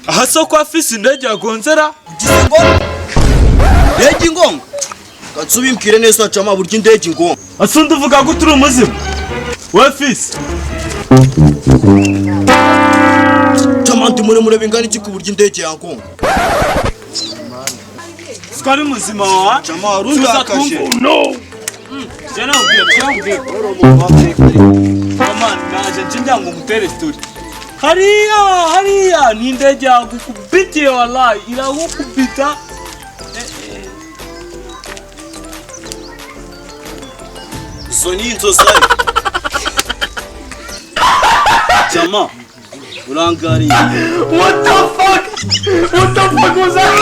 Aha so kwa fisi indege yagonzera. Ugize ngo indege ingonga? Kansubimbwire neza jama, burya indege ingonga. Asundi uvuga ko turi umuzimu. We fisi. Jama, ndi muremure bingana iki ku buryo indege yangonga? Siko ari muzima wa? Jama, wari undakaje. No. Jana ubwira, jana ubwira. Mama, naje nje ngira ngo ngutere story. Hariya, hariya ni indege yagukubitiye, wallahi iragukubita. Izo ni inzozi. Jama, urangariye. What the fuck? What the fuck was that?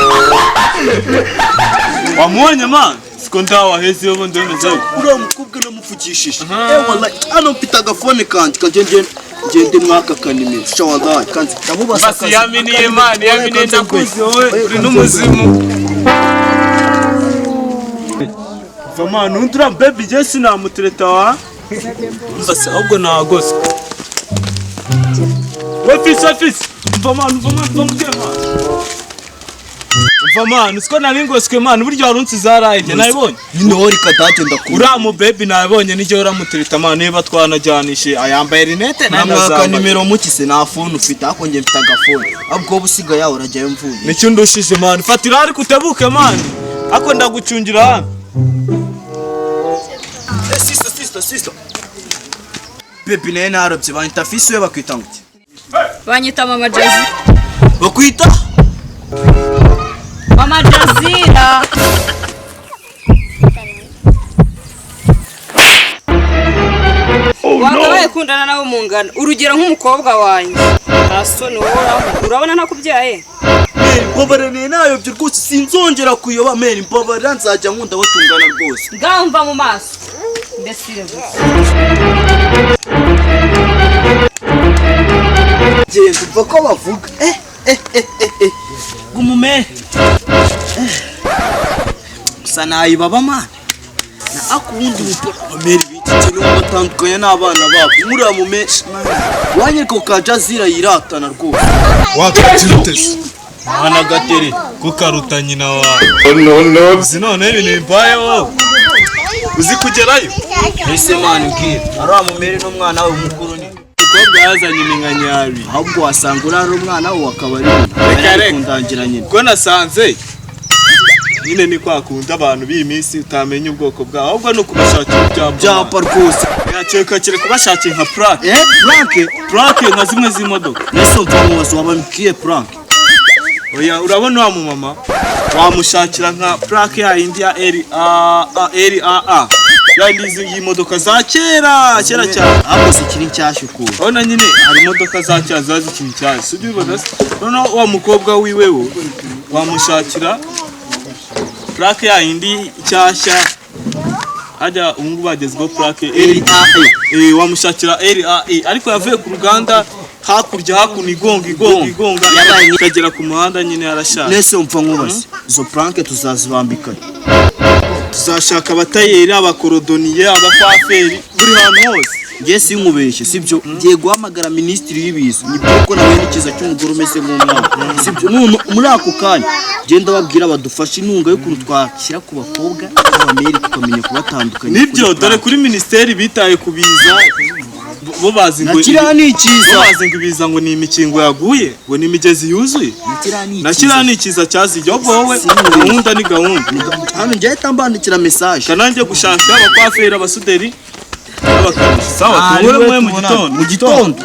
Wamubonye man? Siko ndawaheze iyo bundi bimeze gute? Uriya mukobwa namuvugishije. Eh, wallahi hano mfite agafone kanje, kanje ngende mwaka kanimero sha, wallahi kanze ndamubaza. Basi yaminiye man, yaminiye, ndakuzi wowe uri n'umuzimu. Va man, undi uriya baby je sinamutereta wa? Umva se, ahubwo nagoswe. We fisi, we fisi. Umva man, umva man, umva mbwira man. Umva man, siko nari ngoswe man, burya wari unsize hariya njye nabibonye. Nyine wowe kadage ndakunda. Uriya mu baby nabibonye nijye uramutereta man, niba twanajyanishije ayambaye rinete nayo Namwaka nazambaye. nimero mukise nta phone ufite, ariko njye mfite agafone. Ahubwo wowe usigaye yawe urajyayo mvuye. Nicyo undushije man, fatira ariko utebuke man. Ako ndagucungira hano. Eh, sister, sister, sister. Baby, naye narobye, banyita fisi, we bakwita ngo iki? Banyita Mama Jazi. Bakwita? Mama Jazira. Wakabaye kundana nabo mu ngano, urugero nk'umukobwa wanjye. Nta soni wowe, urabona ntakubyaye. Meri, mbabarira, naye nayobye rwose, sinzongera kuyoba. Meri, mbabarira, nzajya nkunda batungana rwose. Ngaho mva mu maso mbesire gusa. Genda, umva ko bavuga. Eh eh eh eh eh, gumume gusa nayibaba man na akundi meri biki kintu batandukanye n'abana babo muriya mume wanyereka ka Jazira yiratana rwose. Wakatutese. Mwana gatere kukaruta nyina wawe. No, no. Uzi none ibintu bimbaye wowe. Uzi kugerayo? Ese man, mbwira, ariya mumeri n'umwana we mukuru ni Umukobwa yazanye iminkanyari. Ahubwo wasanga uri ari umwana we akaba ari Reka, reka. kundangira nyina. Ubwo nasanze nyine ni kwa kundi abantu b'iyi minsi utamenya ubwoko bwabo, ahubwo ni ukubashakira ibyapa. Byapa rwose. Yakeka kire kubashakira nka plaque. Eh, plaque. Plaque nka zimwe z'imodoka. Nese mva mubazo, wababwiye plaque? Oya, urabona wa mumama wamushakira nka plaque ya yindi ya R A A R A A, ya yindi y'imodoka za kera kera cyane. Ahubwo zikiri nshyashya ukuntu. Urabona nyine hari imodoka za kera ziba zikiri nshyashya, si ubibona se? Noneho wa mukobwa wiwe wo wamushakira plaque ya yindi nshyashya, hajya ubu ngubu bagezweho plaque R A E. Eh, wamushakira R A E ariko yavuye ku ruganda hakurya hakuno, igonga igonga igonga Yabaye ikagera ku muhanda nyine yarashaje. Nese mva nkubaze, izo plaque tuzazibambikana? Tuzashaka abatayeri, abakorodoniye, abakwaferi, buri hantu hose. Ngiye sinkubeshye, sibyo, ngiye guhamagara minisitiri w'ibiza, nibyo ko nawe n'ikiza cy'umugore umeze nk'umwana, sibyo? None muri ako kanya genda babwira badufashe inkunga y'ukuntu twashyira ku bakobwa n'abameri tukamenya kubatandukanya. Nibyo. Kuri Dore plaque. Kuri minisiteri bitaye ku biza, bo bazi Na ngo kiriya ni bo ikiza. bazi ngo ibiza ngo ni imikingo yaguye, ngo ni imigezi yuzuye. Na kiriya ni Na kiriya ni ikiza cyaziye. Ahubwo wowe gahunda ni gahunda. Hano njye ahita mbandikira message. Kanange gushaka abakwaferi, abasuderi n'abakanishi. Sawa, Ah, tuhure niwe mwe mu tubonana. gitondo. Mu gitondo.